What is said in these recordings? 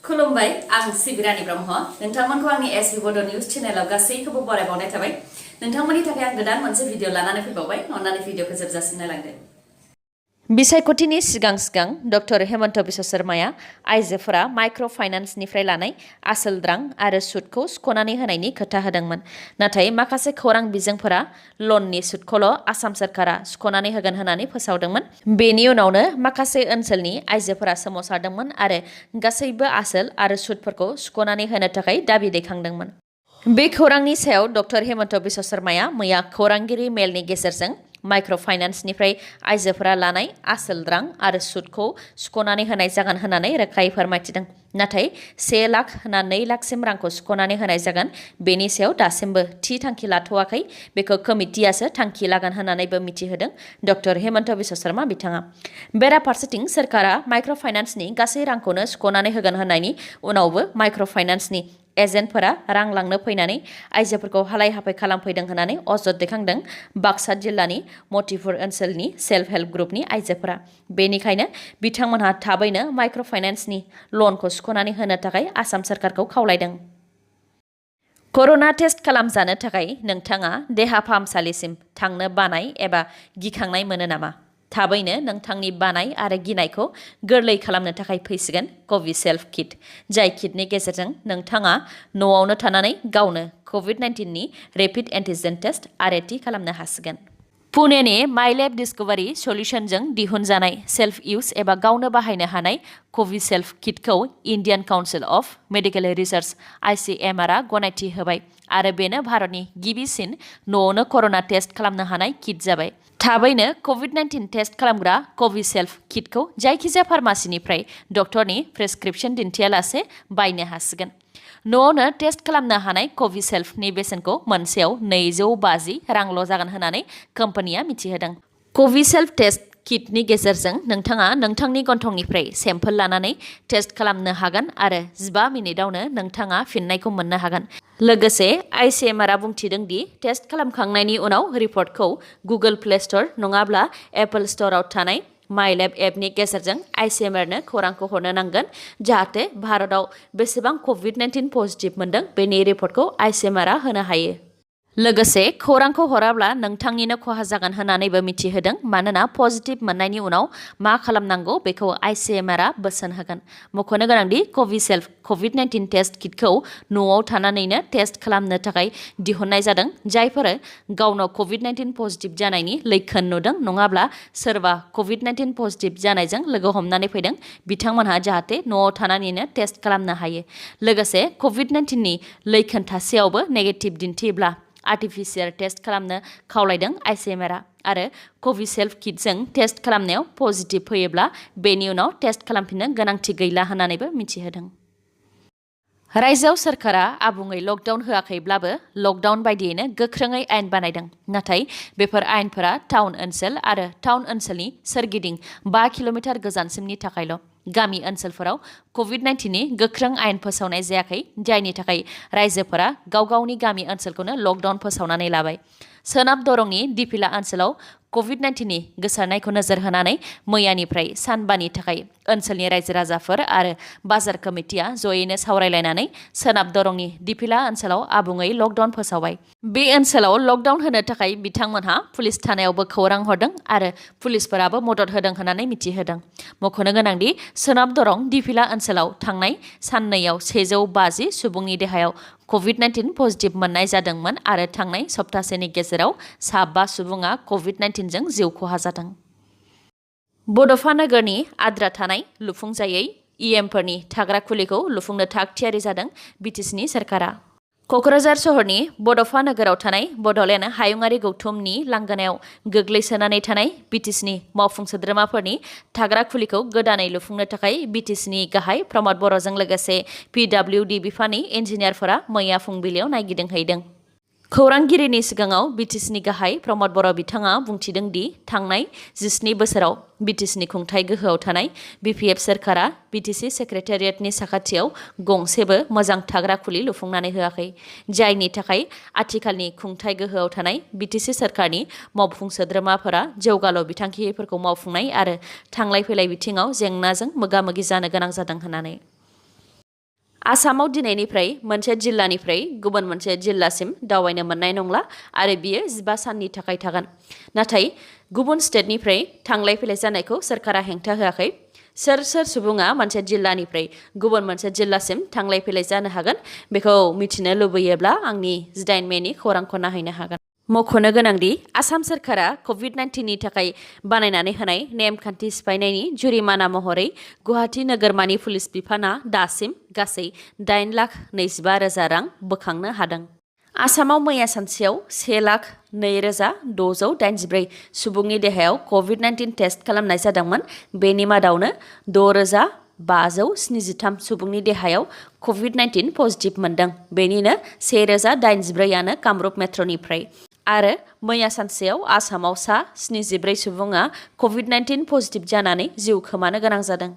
खुलुमबाय आं सिबिरानि ब्रह्म नोंथांमोनखौ आंनि sbbodonews चेनेलाव गासैखौबो बरायबावनाय थाबाय नोंथांमोननि थाखाय आं गोदान मोनसे भिडिअ लानानै फैबावबाय अन्नानै भिडिअखौ जोबजासिम नायलांदो बिसायख'थिनि सिगां डक्टर हेमन्त बिश्व शर्माया आइजोफोरा माइक्र' फाइनान्सनिफ्राय लानाय आसोल रां आरो सुदखौ सुख'नानै होनायनि खोथा होदोंमोन नाथाय माखासे खौरां बिजोंफोरा लननि सुदखौल' आसाम सरकारा सुख'नानै होगोन होननानै फोसावदोंमोन बेनि उनावनो माखासे ओनसोलनि आइजोफोरा सोमावसारदोंमोन आरो गासैबो आसोल आरो सुदफोरखौ सुख'नानै होनो थाखाय दाबि दैखांदोंमोन बे खौरांनि सायाव डक्टर हेमन्त बिश्व शर्माया मैया खौरांगिरि मेलनि गेजेरजों माइक्र' फाइनान्सनिफ्राय आइजोफोरा लानाय आसोल रां आरो सुदखौ सुख'नानै होनाय जागोन होननानै रोखायै फोरमायथिदों नाथाय 1 लाख होना 2 लाखसिम रांखौ सुख'नानै होनाय जागोन बेनि सायाव दासिमबो थि थांखि लाथ'वाखै बेखौ कमिटियासो थांखि लागोन होननानैबो मिथिहोदों डक्टर हेमन्त बिश्व शर्मा बिथाङा बेराफारसेथिं सरकारा माइक्र' फाइनान्सनि गासै रांखौनो सुख'नानै होगोन होननायनि उनावबो माइक्र' फाइनान्सनि एजेन्टफोरा रां लांनो फैनानै आइजोफोरखौ हालाय हाफाय खालामफैदों होननानै अजद दैखांदों बाक्सा जिल्लानि मतिपुर ओनसोलनि सेल्फ हेल्प ग्रुपनि आइजोफोरा बेनिखायनो बिथांमोनहा थाबैनो माइक्र' फाइनान्सनि लनखौ सुख'नानै होनो थाखाय आसाम सरकारखौ खावलायदों कर'ना टेस्ट खालामजानो थाखाय नोंथाङा देहा फाहामसालिसिम थांनो बानाय एबा गिखांनाय मोनो नामा थाबैनो नोंथांनि बानाय आरो गिनायखौ गोरलै खालामनो थाखाय फैसिगोन कभिसेल्फ किट जाय किटनि गेजेरजों नोंथाङा न'आवनो थानानै गावनो COVID-19 नि रेपिड एन्टिजेन टेस्ट RAT खालामनो हासिगोन पुनेनि माइलेब डिस्कभारि सल्युशनजों दिहुनजानाय सेल्फ इउज एबा गावनो बाहायनो हानाय कभिसेल्फ किटखौ Indian council of medical research ICMR गनायथि होबाय आरो बेनो भारतनि गिबिसिन न'आवनो कर'ना टेस्ट खालामनो हानाय किट जाबाय थाबैनो COVID-19 टेस्ट खालामग्रा कभिसेल्फ किटखौ जायखिजाया फार्मासिनिफ्राय डक्टरनि प्रेसक्रिप्शन दिन्थियालासे बायनो हासिगोन न'आवनो टेस्ट खालामनो हानाय कभिसेल्फनि बेसेनखौ मोनसेयाव 250 रांल' जागोन होननानै कम्पानिया मिथिहोदों कभिसेल्फ टेस्ट किटनि गेजेरजों नोंथाङा नोंथांनि गन्थंनिफ्राय सेम्पोल लानानै टेस्ट खालामनो हागोन आरो 15 मिनिटावनो नोंथाङा फिननायखौ मोननो हागोन लोगोसे ICMR बुंथिदों दि टेस्ट खालामखांनायनि उनाव रिपर्टखौ गुगल प्ले स्ट'र नङाब्ला एपल स्ट'रआव थानाय माइलेब एपनि गेजेरजों ICMRनो खौरांखौ हरनो नांगोन जाहाथे भारतआव बेसेबां COVID-19 पजिटिभ मोनदों बेनि रिपर्टखौ ICMR होनो हायो लोगोसे खौरांखौ हराब्ला नोंथांनिनो खहा जागोन होननानैबो मिथिहोदों मानोना पजिटिभ मोननायनि उनाव मा खालामनांगौ बेखौ ICMR बोसोन होगोन मख'नो गोनांदि कभिसेल्फ COVID-19 टेस्ट किटखौ न'आव थानानैनो टेस्ट खालामनो थाखाय दिहुननाय जादों जायफोरा गावनाव COVID-19 पजिटिभ जानायनि लैखोन नुदों नङाब्ला सोरबा COVID-19 पजिटिभ जानायजों लोगो हमनानै फैदों बिथांमोनहा जाहाथे न'आव थानानैनो टेस्ट खालामनो हायो लोगोसे COVID-19 नि लैखोन थासेयावबो नेगेटिभ दिन्थियोब्ला आर्टिफिसियेल टेस्ट खालामनो खावलायदों ICMR आरो कभिसेल्फ किटजों टेस्ट खालामनायाव पजिटिभ फैयोब्ला बेनि उनाव टेस्ट खालामफिननो गोनांथि गैला होननानैबो मिथिहोदों रायजोआव सरकारा आबुङै लकडाउन होआखैब्लाबो लकडाउन बायदियैनो गोख्रोङै आयेन बानायदों नाथाय बेफोर आयेनफोरा टाउन ओनसोल आरो टाउन ओनसोलनि सोरगिदिं 5 किल'मिटार गोजानसिमनि थाखायल' गामि ओनसोलफोराव COVID-19 नि गोख्रों आयेन फोसावनाय जायाखै जायनि थाखाय रायजोफोरा गाव गावनि गामि ओनसोलखौनो लकडाउन फोसावनानै लाबाय सोनाब दरंनि दिपिला ओनसोलाव COVID-19 नि गोसारनायखौ नोजोर होनानै मैयानिफ्राय सानबानि थाखाय ओनसोलनि रायजो राजाफोर आरो बाजार कमिटिया जयैनो सावरायलायनानै सोनाब दरंनि दिपिला ओनसोलाव आबुङै लकडाउन फोसावबाय बे ओनसोलाव लकडाउन होनो थाखाय बिथांमोनहा पुलिस थानायावबो खौरां हरदों आरो पुलिसफोराबो मदद होदों होननानै मिथिहोदों मख'नो गोनांदि सोनाब दरं दिपिला ओनसोलाव थांनाय साननैयाव 150 सुबुंनि देहायाव COVID-19 पजिटिभ मोननाय जादोंमोन आरो थांनाय सप्तासेनि गेजेराव 5 सुबुङा COVID-19 जों जिउ खहा जादों बड'फा नोगोरनि आद्रा थानाय लुफुंजायै EMफोरनि थाग्रा खुलिखौ लुफुंनो थाग थियारि जादों BTCनि सरकारा क'क्राझार सहरनि बड'फा नोगोराव थानाय बड'लेण्ड हायुङारि गौथुमनि लांगोनायाव गोग्लैसोनानै थानाय BTCनि मावफुं सोद्रोमाफोरनि थाग्रा खुलिखौ गोदानै लुफुंनो थाखाय BTCनि गाहाय प्रमद बर'जों लोगोसे PWD बिफाननि इन्जिनियारफोरा मैया फुंबिलियाव नायगिदिंहैदों खौरांगिरिनि सिगाङाव BTCनि गाहाय प्रमद बर' बिथाङा बुंथिदों दि थांनाय 17 बोसोराव BTCनि खुंथाय गोहोआव थानाय BPF सरकारा BTC सेक्रेटारियेटनि साखाथियाव गंसेबो मोजां थाग्रा खुलि लुफुंनानै होआखै जायनि थाखाय आथिखालनि खुंथाय गोहोआव थानाय BTC सरकारनि मावफुं सोद्रोमाफोरा जौगालु बिथांखिफोरखौ मावफुंनाय आरो थांलाय फैलाय बिथिङाव जेंनाजों मोगा-मोगि जानो गोनां जादों होननानै आसामाव दिनैनिफ्राय मोनसे जिल्लानिफ्राय गुबुन मोनसे जिल्लासिम दावबायनो मोननाय नंला आरो बियो 15 साननि थाखाय थागोन। नाथाय गुबुन स्टेटनिफ्राय थांलाय फैलाय जानायखौ सोरखारा हेंथा होआखै। सोर सुबुङा मोनसे जिल्लानिफ्राय गुबुन मोनसे जिल्लासिम थांलाय फैलाय जानो हागोन बेखौ मिथिनो लुबैयोब्ला आंनि 18 मेनि खौरांखौ नायहैनो हागोन। मख'नो गोनांदि आसाम सोरखारा COVID-19 नि थाखाय बानायनानै होनाय नेमखान्थि सिफायनायनि जुरिमाना महरै गुवाहाटी नोगोरमानि पुलिस बिफाना दासिम गासै 8,25,000 रां बोखांनो हादों। आसामाव मैया सानसेयाव 1,02,684 सुबुंनि देहायाव COVID-19 टेस्ट खालामनाय जादोंमोन। बेनि मादावनो 6,573 सुबुंनि देहायाव COVID-19 पजिटिभ मोनदों। बेनिनो 1,084आनो कामरुप मेट्र'निफ्राय। आरो मैया सानसेयाव आसामाव सा 74 सुबुङा COVID-19 पजिटिभ जानानै जिउ खोमानो गोनां जादों।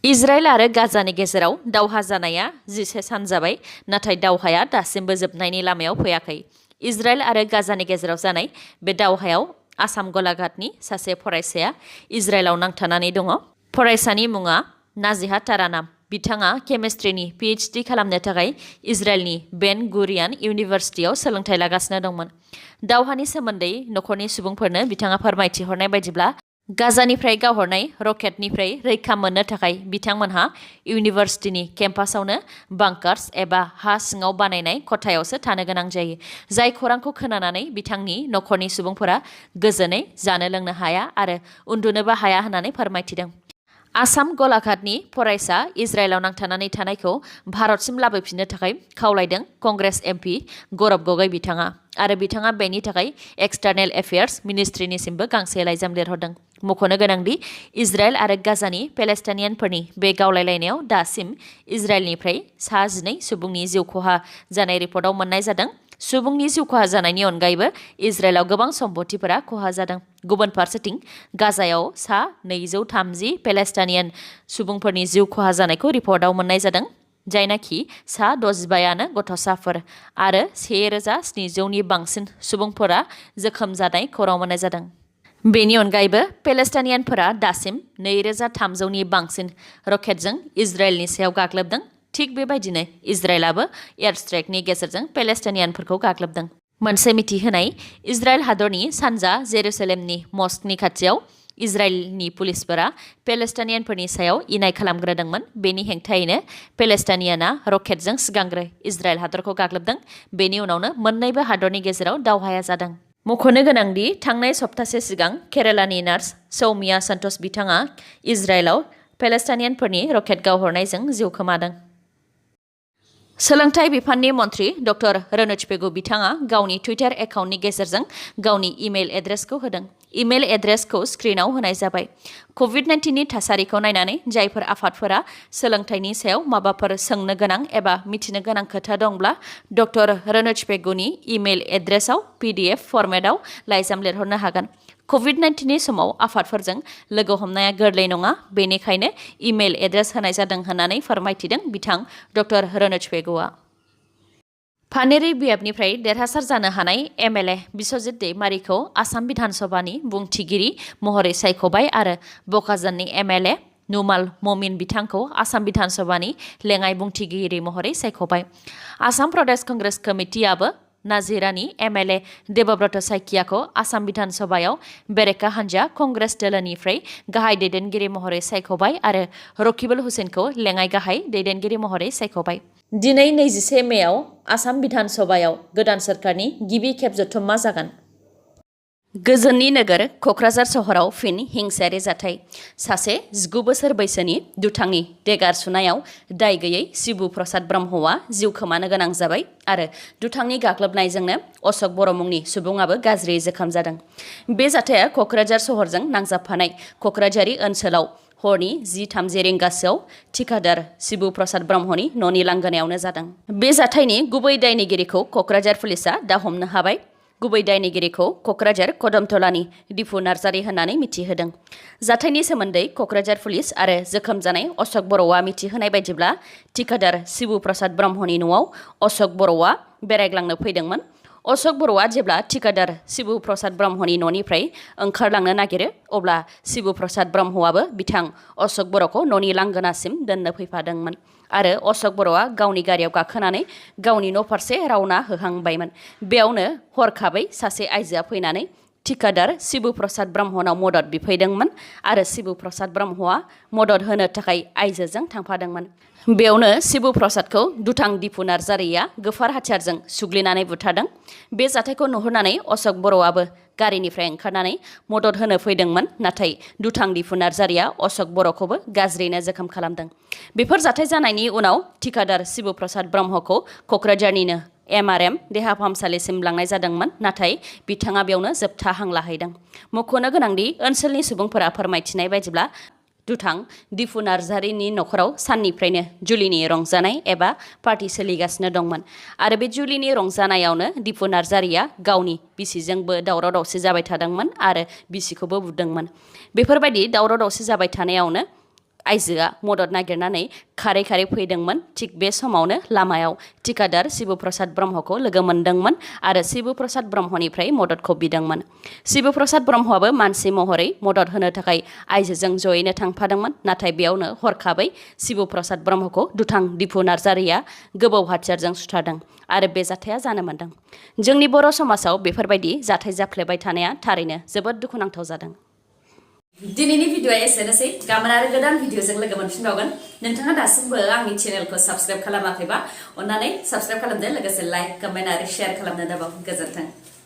इजराइल आरो गाजानि गेजेराव दावहा जानाया 11 सान जाबाय, नाथाय दावहाया दासिमबो जोबनायनि लामायाव फैयाखै। इजराइल आरो गाजानि गेजेराव जानाय बे दावहायाव आसाम गलाघाटनि सासे फरायसाया इजराइलाव नांथानानै दङ। फरायसानि मुङा नाजिहा तारानाम। बिथाङा केमिस्ट्रिनि PhD खालामनो थाखाय इजराइलनि बेन गुरियान इउनिभार्सिटियाव सोलोंथाइ लागासिनो दंमोन। दावहानि सोमोन्दै नखरनि सुबुंफोरनो बिथाङा फोरमायथि हरनाय बायदिब्ला गाजानिफ्राय गावहरनाय रकेटनिफ्राय रैखा मोननो थाखाय बिथांमोनहा इउनिभार्सिटिनि केम्पासावनो बांकार्स एबा हा सिङाव बानायनाय खथायावसो थानो गोनां जायो। जाय खौरांखौ खोनानानै बिथांनि नखरनि सुबुंफोरा गोजोनै जानो लोंनो हाया आरो उन्दुनोबो हाया होननानै फोरमायथिदों। आसाम गलाघाटनि फरायसा इजराइलाव नांथानानै थानायखौ भारतसिम लाबोफिननो थाखाय खावलायदों कंग्रेस MP गौरब गगৈ बिथाङा आरो बिथाङा बेनि थाखाय एक्सटार्नेल एफेयार्स मिनिस्ट्रिनिसिमबो गांसे लाइजाम लिरहरदों। मख'नो गोनांदि इजराइल आरो गाजानि पेलेस्टाइनियानफोरनि बे गावलायलायनायाव दासिम इजराइलनिफ्राय सा 12 सुबुंनि जिउ खहा जानाय रिपर्टआव मोननाय जादों। सुबुंनि जिउ खहा जानायनि अनगायैबो इजराइलाव गोबां सम्पथिफोरा खहा जादों। गुबुन फारसेथिं गाजायाव सा 230 पेलेस्टाइनियान सुबुंफोरनि जिउ खहा जानायखौ रिपर्टआव मोननाय जादों, जायनाखि सा 65आनो गथ'साफोर आरो 1,700नि बांसिन सुबुंफोरा जोखोम जानाय खौरां मोननाय जादों। बेनि अनगायैबो पेलेस्टाइनियानफोरा दासिम 2,300नि बांसिन रकेटजों इजराइलनि सायाव गाग्लोबदों। थिग बेबायदिनो इजराइलाबो एयार स्ट्राइकनि गेजेरजों पेलेस्टाइनियानफोरखौ गाग्लोबदों। मोनसे मिथिहोनाय इजराइल हादरनि सानजा जेरुसालेमनि मस्कनि खाथियाव इजराइलनि पुलिसफोरा पेलेस्टाइनियानफोरनि सायाव इनाय खालामग्रोदोंमोन। बेनि हेंथायैनो पेलेस्टाइनियाना रकेटजों सिगांग्रो इजराइल हादरखौ गाग्लोबदों। बेनि उनावनो मोन्नैबो हादरनि गेजेराव दावहाया जादों। मख'नो गोनांदि थांनाय सप्तासे सिगां केरालानि नार्स सौमिया सन्तोष बिथाङा इजराइलाव पेलेस्टाइनियानफोरनि रकेट गावहरनायजों जिउ खोमादों। सोलोंथाइ बिफाननि मन्थ्रि डक्टर रनोज पेगु बिथाङा गावनि टुइटार एकाउन्टनि गेजेरजों गावनि इमेल एड्रेसखौ होदों। इमेल एड्रेसखौ स्क्रिनाव होनाय जाबाय। COVID-19 नि थासारिखौ नायनानै जायफोर आफादफोरा सोलोंथाइनि सायाव माबाफोर सोंनो गोनां एबा मिथिनो गोनां खोथा दंब्ला डक्टर रनोज पेगुनि इमेल एड्रेसाव PDF फर्मेटआव लाइजाम लिरहरनो हागोन। COVID-19 नि समाव आफादफोरजों लोगो हमनाया गोरलै नङा, बेनिखायनो इमेल एड्रेस होनाय जादों होननानै फोरमायथिदों बिथां डक्टर रनोज पेगुआ। फानेरि बियाबनिफ्राय देरहासार जानो हानाय MLA बिश्वजित दैमारिखौ आसाम बिधान सभानि बुंथिगिरि महरै सायख'बाय आरो बकाजाननि MLA नुमाल ममिन बिथांखौ आसाम बिधान सभानि लेङाइ बुंथिगिरि महरै सायख'बाय। आसाम प्रदेश कंग्रेस कमिटिआबो नाजिरानि MLA देबब्रत साइकियाखौ आसाम बिधान सभायाव बेरेखा हान्जा कंग्रेस दोलोनिफ्राय गाहाय दैदेनगिरि महरै सायख'बाय आरो रकिबुल हुसेनखौ लेङाइ गाहाय दैदेनगिरि महरै सायख'बाय। दिनै 21 मेआव आसाम बिधान सभायाव गोदान सोरखारनि गिबि खेब जथुम्मा जागोन। गोजोननि नोगोर क'क्राझार सहराव फिन हिंसायारि जाथाय। सासे 19 बोसोर बैसोनि दुथांनि देगार सुनायाव दाय गैयै शिबु प्रसाद ब्रह्मआ जिउ खोमानो गोनां जाबाय आरो दुथांनि गाग्लोबनायजोंनो अशक बर' मुंनि सुबुङाबो गाज्रियै जोखोम जादों। बे जाथाया क'क्राझार सहरजों नांजाबफानाय क'क्राझारि ओनसोलाव हरनि 10:30 रिंगासोआव थिकादार शिबु प्रसाद ब्रह्मनि न'नि लांगोनायावनो जादों। बे जाथायनि गुबै दायनिगिरिखौ क'क्राझार पुलिसआ दा हमनो हाबाय। गुबै दायनिगिरिखौ क'क्राझार कदमथलानि दिफु नार्जारि होननानै मिथिहोदों। जाथायनि सोमोन्दै क'क्राझार पुलिस आरो जोखोम जानाय अशक बर'आ मिथिहोनाय बायदिब्ला थिकादार शिबु प्रसाद ब्रह्मनि न'आव अशक बर'आ बेरायग्लांनो फैदोंमोन। अशोक बर'आ जेब्ला ठिकादार शिबु प्रसाद ब्रह्मनि न'निफ्राय ओंखारलांनो नागिरो अब्ला शिबु प्रसाद ब्रह्मआबो बिथां अशोक बर'खौ न'नि लांगोनासिम दोननो फैफादोंमोन आरो अशोक बर'आ गावनि गारियाव गाखोनानै गावनि न' फारसे रावना होहांबायमोन। बेयावनो हरखाबै सासे आइजोआ फैनानै ठिकादार शिबु प्रसाद ब्रह्मनाव मदद बिफैदोंमोन आरो शिबु प्रसाद ब्रह्मआ मदद होनो थाखाय आइजोजों थांफादोंमोन। बेयावनो शिबु प्रसादखौ दुथां दिफु नार्जारिया गोफार हाथियारजों सुग्लिनानै बुथारदों। बे जाथायखौ नुहुरनानै अशोक बर'आबो गारिनिफ्राय ओंखारनानै मदद होनो फैदोंमोन, नाथाय दुथां दिफु नार्जारिया अशोक बर'खौबो गाज्रियैनो जोखोम खालामदों। बेफोर जाथाय जानायनि उनाव ठिकादार शिबु प्रसाद ब्रह्मखौ क'क्राझारनिनो MRM देहा फाहामसालिसिम लांनाय जादोंमोन, नाथाय बिथाङा बेयावनो जोबथा हां लाहैदों। मख'नो गोनांदि ओनसोलनि सुबुंफोरा फोरमायथिनाय बायदिब्ला दुथां दिफु नार्जारिनि न'खराव साननिफ्रायनो जुलिनि रंजानाय एबा पार्टि सोलिगासिनो दंमोन आरो बे जुलिनि रंजानायावनो दिफु नार्जारिया गावनि बिसिजोंबो दावराव दावसि जाबाय थादोंमोन आरो बिसिखौबो बुदोंमोन। बेफोरबायदि दावराव दावसि जाबाय थानायावनो आइजोआ मदद नागिरनानै खारै खारै फैदोंमोन। थिग बे समावनो लामायाव ठिकादार शिबु प्रसाद ब्रह्मखौ लोगो मोनदोंमोन आरो शिबु प्रसाद ब्रह्मनिफ्राय मददखौ बिदोंमोन। शिबु प्रसाद ब्रह्मआबो मानसि महरै मदद होनो थाखाय आइजोजों जयैनो थांफादोंमोन, नाथाय बेयावनो हरखाबै शिबु प्रसाद ब्रह्मखौ दुथां दिफु नार्जारिया गोबौ हाथियारजों सुथारदों आरो बे जाथाया जानो मोनदों। जोंनि बर' समाजाव बेफोरबायदि जाथाय जाफ्लेबाय थानाया थारैनो जोबोद दुखुनांथाव जादों। दिनैनि भिडिअआ एसेनोसै। गाबोन आरो गोदान भिडिअजों लोगो मोनफिनबावगोन। नोंथाङा दासिमबो आंनि चेनेलखौ साबस्क्राइब खालामाखैबा अन्नानै साबस्क्राइब खालामदो, लोगोसे लाइक, कमेन्ट आरो शेयार खालामनो दाबाव। गोजोन्थों।